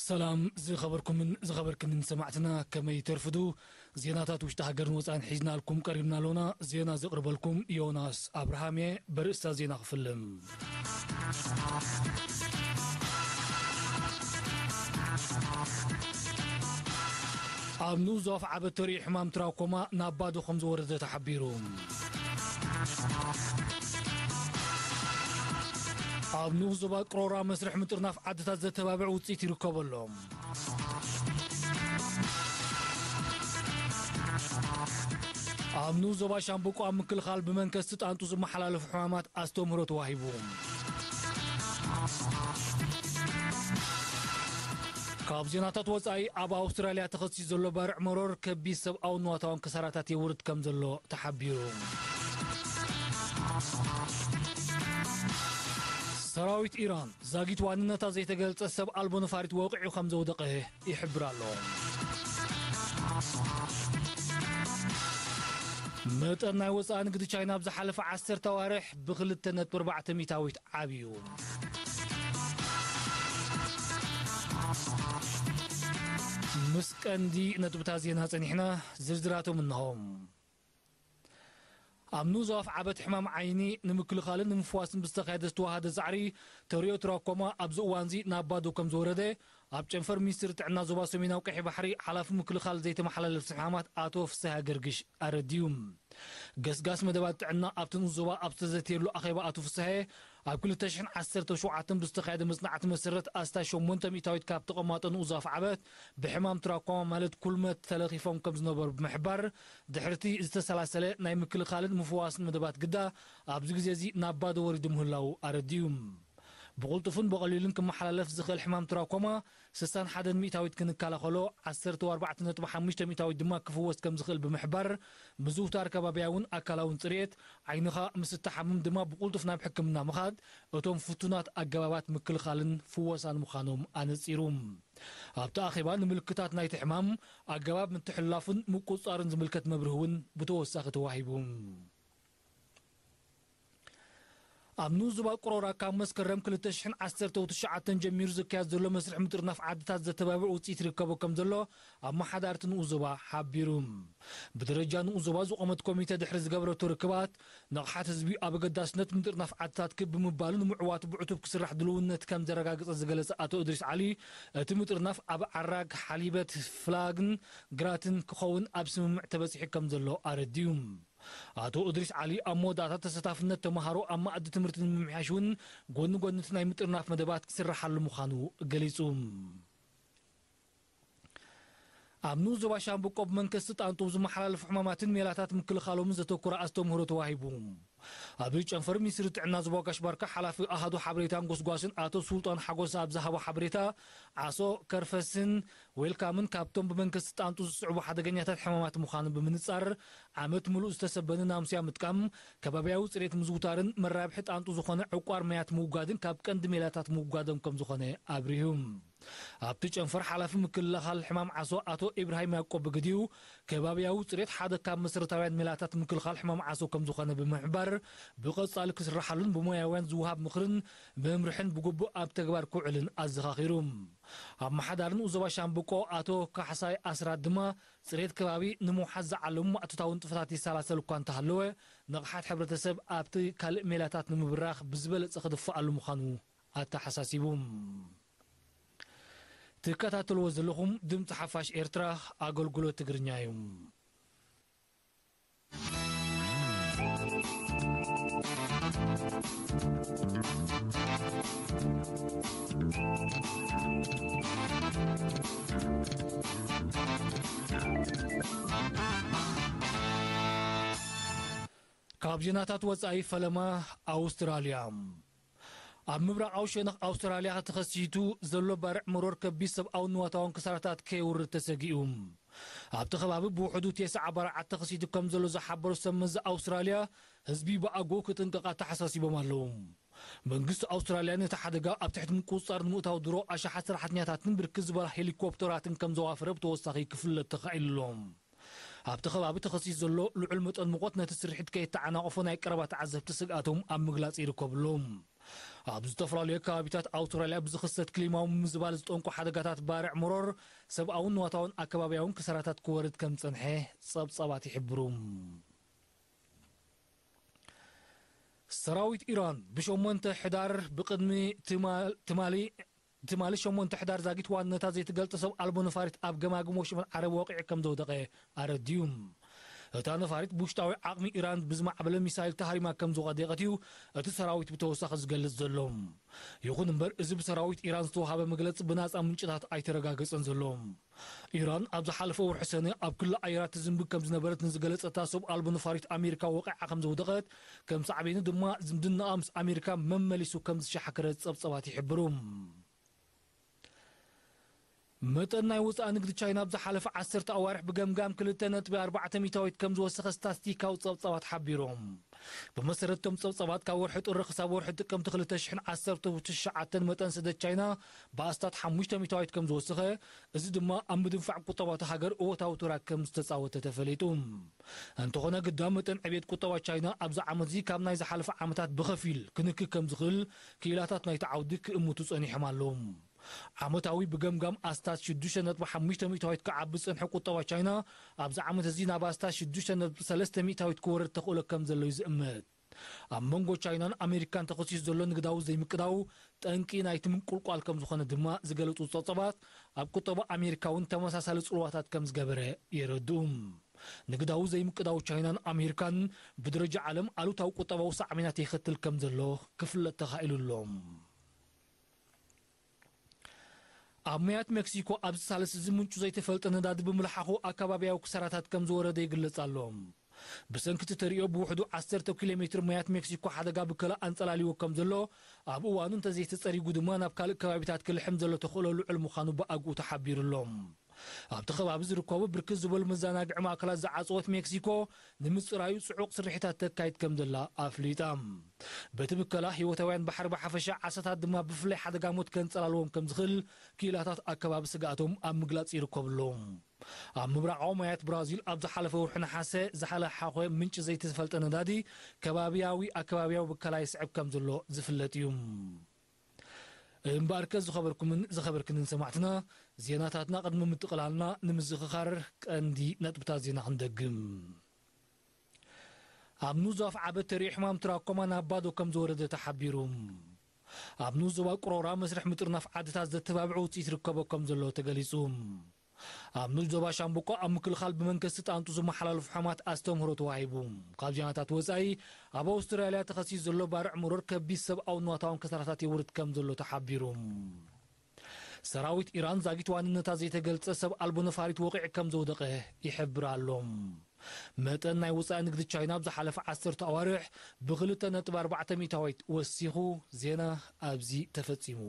ሰላም ዝኸበርኩምን ዝኸበርክንን ሰማዕትና፣ ከመይ ተርፍዱ? ዜናታት ውሽጢ ሃገርን ወፃእን ሒዝናልኩም ቀሪብና ኣሎና። ዜና ዘቕርበልኩም ዮናስ ኣብርሃም እየ። በርእስታ ዜና ክፍልም። ኣብ ንኡስ ዞባ ዓበት ተሪኡ ሕማም ትራኮማ ናብ ባዶ ከም ዝወረደ ተሓቢሩ። ኣብ ንኡስ ዞባ ቅሮራ መስርሕ ምጥርናፍ ዓድታት ዘተባብዕ ውፅኢት ይርከበሎም። ኣብ ንኡስ ዞባ ሻምብቆ ኣብ ምክልኻል ብመንከስቲ ጣንጡ ዝመሓላለፉ ሕማማት ኣስተምህሮ ተዋሂቡ። ካብ ዜናታት ወጻኢ፣ ኣብ ኣውስትራልያ ተኸሲቱ ዘሎ ባርዕ መሮር ከቢድ ሰብኣውን ንዋታውን ክሳራታት የውርድ ከም ዘሎ ተሓቢሩ። ሰራዊት ኢራን ዛጊት ዋንነታ ዘይተገልጸ ሰብ ኣልቦ ነፋሪት ወቒዑ ከም ዘውደቐ ይሕብር ኣሎ። መጠን ናይ ወጻኢ ንግዲ ቻይና ኣብ ዝሓለፈ ዓሰርተ ኣዋርሕ ብክልተ ነጥቢ ኣርባዕተ ሚእታዊት ዓብዩ። ምስ ቀንዲ ነጥብታት ዜና ጸኒሕና፣ ዝርዝራቶም እንሆ። ኣብ ንኡስ ዞባ ዓበት ሕማም ዓይኒ ንምክልኻልን ንምፍዋስን ብዝተኻየደ ዝተዋሃደ ጻዕሪ፣ ተሪኦ ትራኮማ ኣብዚ እዋንዚ ናብ ባዶ ከም ዝወረደ፣ ኣብ ጨንፈር ሚኒስትሪ ጥዕና ዞባ ሰሜናዊ ቀይሕ ባሕሪ ሓላፊ ምክልኻል ዘይተመሓላለፍቲ ሕማማት ኣቶ ፍስሃ ገርግሽ ኣረድዩ። ገስጋስ መደባት ጥዕና ኣብቲ ንኡስ ዞባ ኣብ ዝተዘተየሉ ኣኼባ ኣቶ ፍስሃ፣ ኣብ ክልተ ሽሕን ዓሰርተ ሸውዓተን ብዝተኻየደ መጽናዕቲ መሰረት፣ ኣስታት ሸሞንተ ሚእታዊት ካብ ተቐማጦ ንኡስ ዞባ ዓበት ብሕማም ትራኮማ ማለት ኩልመት ተለኺፎም ከም ዝነበሩ ብምሕባር፣ ድሕርቲ ዝተሰላሰለ ናይ ምክልኻልን ምፍዋስን መደባት ግዳ ኣብዚ ግዜ እዚ ናብ ባዶ ወሪዱ ምህላዉ ኣረድዩ። ብቕልጡፍን ብቐሊሉን ክመሓላለፍ ዝኽእል ሕማም ትራኮማ ስሳን ሓደን ሚእታዊት ክንከላኸሎ፣ ዓሰርተ ኣርባዕተ ነጥቢ ሓሙሽተ ሚእታዊት ድማ ክፍወስ ከም ዝኽእል ብምሕባር፣ ምዝውታር ከባብያውን ኣካላውን ጽሬት፣ ዓይንኻ ምስ እትሓምም ድማ ብቕልጡፍ ናብ ሕክምና ምኻድ፣ እቶም ፍቱናት ኣገባባት ምክልኻልን ፍወሳን ምዃኖም ኣነጺሩ። ኣብቲ ኣኼባ ንምልክታት ናይቲ ሕማም፣ ኣገባብ ምትሕልላፉን ምቁጽጻርን ዝምልከት መብርሂ እውን ብተወሳኺ ተዋሂቡ። ኣብ ንኡስ ዞባ ቅሮራ ካብ መስከረም ክልተ ሽሕን ዓሰርተ ትሽዓተን ጀሚሩ ዝካየድ ዘሎ መስርሕ ምጥርናፍ ዓድታት ዘተባብዕ ውፅኢት ይርከቦ ከም ዘሎ ኣመሓዳርቲ ንኡስ ዞባ ሓቢሩ። ብደረጃ ንኡስ ዞባ ዝቖመት ኮሚተ ድሕሪ ዝገበረቶ ርክባት፣ ንቕሓት ህዝቢ ኣብ ኣገዳስነት ምጥርናፍ ዓድታት ክብ ብምባሉ ንምዕዋቱ ብዕቱብ ክስራሕ ድልውነት ከም ዘረጋገጸ ዝገለጸ ኣቶ እድሪስ ዓሊ፣ እቲ ምጥርናፍ ኣብ ዓራግ፣ ሓሊበት፣ ፍላግን ግራትን ክኸውን ኣብ ስምምዕ ተበጺሑ ከም ዘሎ ኣረድዩ። ኣቶ እድሪስ ዓሊ ኣብ መወዳእታ ተሳታፍነት ተምሃሮ ኣብ መኣዲ ትምህርቲ ንምምሕያሽ እውን ጎኒ ጎኒ እቲ ናይ ምጥርናፍ መደባት ክስርሓሉ ምዃኑ ገሊጹ። ኣብ ንኡስ ዞባ ሻምብቆ ብመንከስቲ ጣንጡ ዝመሓላለፉ ሕማማትን ሜላታት ምክልኻሎምን ዘተኮረ ኣስተምህሮ ተዋሂቡ። ኣብ ጨንፈር ሚኒስትሪ ጥዕና ዞባ ጋሽ ባርካ ሓላፊ ኣሃዱ ሓበሬታን ጎስጓስን ኣቶ ሱልጣን ሓጎስ ኣብ ዝሃቦ ሓበሬታ፣ ዓሶ፣ ከርፈስን ዌልካምን ካብቶም ብመንከስቲ ጣንጡ ዝስዕቡ ሓደገኛታት ሕማማት ምዃኑ ብምንጻር፣ ዓመት ምሉእ ዝተሰበነ ናምስያ ምጥቃም፣ ከባብያዊ ጽሬት ምዝውታርን መራብሒ ጣንጡ ዝኾነ ዕቋር ማያት ምውጋድን ካብ ቀንዲ ሜላታት ምውጋዶም ከም ዝኾነ ኣብሪሁ። ኣብቲ ጨንፈር ሓላፊ ምክልኻል ሕማም ዓሶ ኣቶ ኢብራሂም ያዕቆብ ብግዲኡ፣ ከባብያዊ ጽሬት ሓደ ካብ መሰረታውያን ሜላታት ምክልኻል ሕማም ዓሶ ከም ዝኾነ ብምሕባር፣ ብቐጻሊ ክስራሓሉን ብሞያውያን ዝወሃብ ምኽርን መምርሕን ብግቡእ ኣብ ተግባር ክውዕልን ኣዘኻኺሩ። ኣመሓዳሪ ንኡስ ዞባ ሻምብቆ ኣቶ ካሕሳይ ኣስራት ድማ፣ ጽሬት ከባቢ ንምውሓስ ዝዓለሙ ማእቶታዊ ንጥፈታት ይሰላሰል እኳ እንተሃለወ፣ ንቕሓት ሕብረተሰብ ኣብቲ ካልእ ሜላታት ንምብራኽ ብዝበለጸ ክድፍኣሉ ምዃኑ ኣተሓሳሲቡ። ትከታተልዎ ዘለኹም ድምፂ ሓፋሽ ኤርትራ ኣገልግሎት ትግርኛ እዩ። ካብ ዜናታት ወጻኢ ፈለማ ኣውስትራልያ። ኣብ ምብራቓዊ ሸነኽ ኣውስትራልያ ተኸሲቱ ዘሎ ባርዕ መሮር ከቢድ ሰብኣውን ንዋታውን ክሳራታት ከየውርድ ተሰጊኡ። ኣብቲ ከባቢ ብውሕዱ ቴስዓ ባርዓት ተኸሲቱ ከም ዘሎ ዝሓበሩ ሰብ መዚ ኣውስትራልያ፣ ህዝቢ ብኣግኡ ክጥንቀቕ ኣተሓሳሲቦም ኣለዉ። መንግስቲ ኣውስትራልያ ነቲ ሓደጋ ኣብ ትሕቲ ምቁጽጻር ንምእታው ድሮ ኣሽሓት ሰራሕተኛታትን ብርክት ዝበላ ሄሊኮፕተራትን ከም ዘዋፈረ ብተወሳኺ ክፍለጥ ተኻኢሉ ኣሎ። ኣብቲ ከባቢ ተኸሲት ዘሎ ልዑል መጠን ሙቐት ነቲ ስርሒት ከየተዓናቕፎ ናይ ቀረባ ተዓዘብቲ ስግኣቶም ኣብ ምግላጽ ይርከቡ ኣለዉ። ኣብ ዝተፈላለዩ ከባቢታት ኣውስትራልያ ብዝኽሰት ክሊማዊ ምምዝባል ዝጠንቁ ሓደጋታት ባርዕ መሮር ሰብኣውን ንዋታውን ኣከባብያውን ክሳራታት ክወርድ ከም ዝጸንሐ ጸብጻባት ይሕብሩ። ሰራዊት ኢራን ብሸሞንተ ሕዳር ብቅድሚ ትማ- ትማሊ ትማሊ ሸሞንተ ሕዳር ዛጊት ዋንነታ ዘይትገልጸ ሰብ ኣልቦ ነፋሪት ኣብ ገማግም ወሽመጥ ዓረብ ወቂዑ ከም ዘውደቐ ኣረድዩ። እታ ነፋሪት ብውሽጣዊ ዓቕሚ ኢራን ብዝማዕበለ ሚሳይል ተሃሪማ ከም ዝወደቐት እዩ እቲ ሰራዊት ብተወሳኺ ዝገልጽ ዘሎ። ይኹን እምበር፣ እዚ ብሰራዊት ኢራን ዝተወሃበ መግለጺ ብናጻ ምንጭታት ኣይተረጋገጸን ዘሎ። ኢራን ኣብ ዝሓለፈ ወርሒ ሰነ ኣብ ክሊ ኣየራት ትዝንቢ ከም ዝነበረት ንዝገለጸታ ሰብ ኣልቦ ነፋሪት ኣሜሪካ ወቂዓ ከም ዘውደቐት፣ ከም ሳዕቤኑ ድማ ዝምድናኣ ምስ ኣሜሪካ መመሊሱ ከም ዝሸሓከረ ጸብጸባት ይሕብሩ። መጠን ናይ ወጻኢ ንግዲ ቻይና ኣብ ዝሓለፈ ዓሰርተ ኣዋርሕ ብገምጋም ክልተ ነጥቢ ኣርባዕተ ሚእታዊት ከም ዝወሰኸ ስታስቲካዊ ጸብጻባት ሓቢሮም። ብመሰረት እቶም ጸብጻባት፣ ካብ ወርሒ ጥሪ ክሳብ ወርሒ ጥቅምቲ ክልተ ሽሕን ዓሰርተ ትሽዓተን መጠን ስደት ቻይና ብኣስታት ሓሙሽተ ሚእታዊት ከም ዝወሰኸ፣ እዚ ድማ ኣብ ምድንፋዕ ቁጠባዊ እታ ሃገር እወታዊ ተራ ከም ዝተጻወተ ተፈሊጡ። እንተኾነ ግዳ፣ መጠን ዕብየት ቁጠባ ቻይና ኣብዚ ዓመት እዚ ካብ ናይ ዝሓለፈ ዓመታት ብኸፊል ክንኪ ከም ዝኽእል ክኢላታት ናይቲ ዓውዲ ክእምቱ ጸኒሖም ኣለዉ። ዓመታዊ ብገምጋም ኣስታት ሽዱሽተ ነጥቢ ሓሙሽተ ሚእታዊት ክዓቢ ዝጸንሐ ቁጠባ ቻይና፣ ኣብዚ ዓመት እዚ ናብ ኣስታት ሽዱሽተ ነጥቢ ሰለስተ ሚእታዊት ክወርድ ተኽእሎ ከም ዘሎ እዩ ዝእመት። ኣብ መንጎ ቻይናን ኣሜሪካን ተኸሲሱ ዘሎ ንግዳዊ ዘይምቅዳው ጠንቂ ናይቲ ምንቁልቋል ከም ዝኾነ ድማ ዝገለጹ ጸብጻባት፣ ኣብ ቁጠባ ኣሜሪካ እውን ተመሳሳሊ ጽልዋታት ከም ዝገበረ የረድኡ። ንግዳዊ ዘይምቅዳው ቻይናን ኣሜሪካን ብደረጃ ዓለም ኣሉታዊ ቁጠባዊ ሳዕቤናት የኸትል ከም ዘሎ ክፍለጥ ተኻኢሉ ኣሎ። ኣብ ማያት ሜክሲኮ ኣብዚ ሳልስ እዚ ምንጩ ዘይተፈልጠ ነዳዲ ብምልሓኹ ኣከባብያዊ ክሳራታት ከም ዝወረደ ይግለጽ ኣሎ። ብሰንኪ እቲ ተርእዮ ብውሕዱ ዓሰርተ ኪሎ ሜትር ማያት ሜክሲኮ ሓደጋ ብከላ ኣንጸላልይዎ ከም ዘሎ፣ ኣብ እዋኑ እንተዘይተጸሪጉ ድማ ናብ ካልእ ከባቢታት ክልሕም ዘሎ ተኽእሎ ልዑል ምዃኑ ብኣግኡ ተሓቢሩ ኣሎ። ኣብቲ ከባቢ ዝርከቡ ብርክት ዝበሉ መዘናግዒ ማእከላት ዝዓጸወት ሜክሲኮ፣ ንምጽራዩ ጽዑቕ ስርሒታት ተካይድ ከም ዘላ ኣፍሊጣ። በቲ ብከላ ህይወታውያን ባሕሪ ብሓፈሻ፣ ዓሳታት ድማ ብፍላይ ሓደጋ ሞት ከንጸላልዎም ከም ዝኽእል ክኢላታት ኣከባቢ ስግኣቶም ኣብ ምግላጽ ይርከቡ ኣለዉ። ኣብ ምብራቓዊ ማያት ብራዚል ኣብ ዝሓለፈ ወርሒ ነሓሰ ዝሓለሓኾ ምንጪ ዘይተፈልጠ ነዳዲ ከባብያዊ ኣከባብያዊ ብከላ ይስዕብ ከም ዘሎ ዝፍለጥ እዩ። እምበኣርከ ዝኸበርኩምን ዝኸበርክንን ሰማዕትና፣ ዜናታትና ቅድሚ ምጥቕላልና ንምዝኽኻር ቀንዲ ነጥብታት ዜና ክንደግም። ኣብ ኑዛፍ ዓበ ተሪኡ ሕማም ትራኮማ ናብ ባዶ ከም ዝወረደ ተሓቢሩ። ኣብ ንኡስ ዞባ ቅሮራ መስርሕ ምጥርናፍ ዓድታት ዘተባብዑ ውፅኢት ርከቦ ከም ዘሎ ተገሊጹ። ኣብ ንኡስ ዞባ ሻምብቆ ኣብ ምክልኻል ብመንግስቲ ጣንጡ ዝመሓላለፉ ሕማት ኣስተምህሮ ተዋሂቡ። ካብ ዜናታት ወፃኢ፣ ኣብ ኣውስትራልያ ተኸሲሱ ዘሎ ባርዕ መሮር ከቢድ ሰብኣውን ንዋታውን ክሳራታት የውርድ ከም ዘሎ ተሓቢሩ። ሰራዊት ኢራን ዛጊት ዋንነታ ዘይተገልጸ ሰብ ኣልቦ ነፋሪት ወቒዕ ከም ዘውደቐ ይሕብር ኣሎ። መጠን ናይ ወጻኢ ንግዲ ቻይና ኣብ ዝሓለፈ ዓሰርተ ኣዋርሕ ብክልተ ነጥቢ ኣርባዕተ ሚእታዊት ወሲኹ። ዜና ኣብዚ ተፈጺሙ።